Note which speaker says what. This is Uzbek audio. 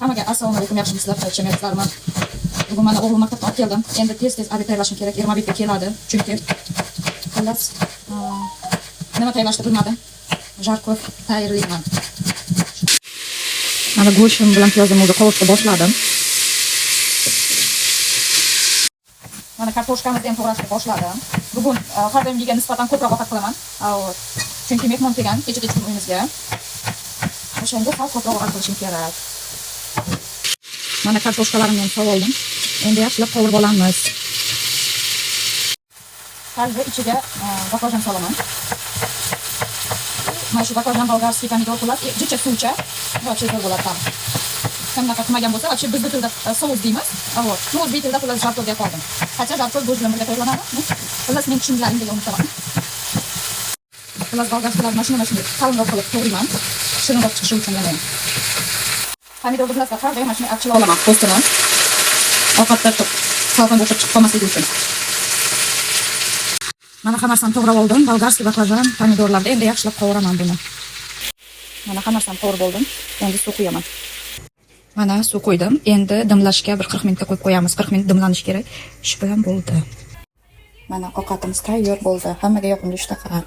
Speaker 1: Hammaga assalomu alaykum, yaxshimisizlar, charchamayapsizlarmi? Bugun mana o'g'lim maktabdan olib keldim. Endi tez-tez обед tayyorlashim kerak. Erim обед ga keladi, chunki xullas, nima tayyorlashni bilmadim. Жаркое tayyorlayman. Mana go'shtim bilan piyozimni o'zi qovurishni boshladim. Mana kartoshkamizni ham to'g'rashni boshladim. Bugun har doimgiga nisbatan ko'proq ovqat qilaman. Вот. Chunki mehmon kelgan kecha kechqurun uyimizga. O'shanga sal ko'proq ovqat qilishim kerak. Mana kartoshkalarimni ham solib oldim. Endi yaxshilab qovurib olamiz. Также ichiga баклажан solaman. Mana shu баклажан, болгарский pomidor, xullas, jicha suvcha вообще zo'r bo'ladi tam. Qanaqa qilmagan bo'lsa, вообще bizni tilda sous deymiz. Вот. Ну, o'zbek tilida xullas жаркое deb qoldim. Хотя жаркое go'sht bilan birga tayyorlanadi. Ну, xullas men tushundilaring degan umiddaman. Xullas болгарский larni mana shunday qalinroq qilib to'g'rayman. Shirinroq chiqishi uchun yana ham. Pomidorni bilasizlar, har doim mana shunday archilab olaman po'stini. Ovqatda salqin bo'shab chiqib qolmasligi uchun. Mana hammasini to'g'rab oldim. Болгарский баклажан, pomidorlarni endi yaxshilab qovuraman buni. Mana hammasini qovurib oldim. Endi suv quyaman. Mana suv qo'ydim. Endi dimlashga bir 40 minutga qo'yib qo'yamiz. 40 minut dimlanishi kerak. Shu bilan bo'ldi. Mana ovqatimiz tayyor bo'ldi. Hammaga yoqimli ishtaha.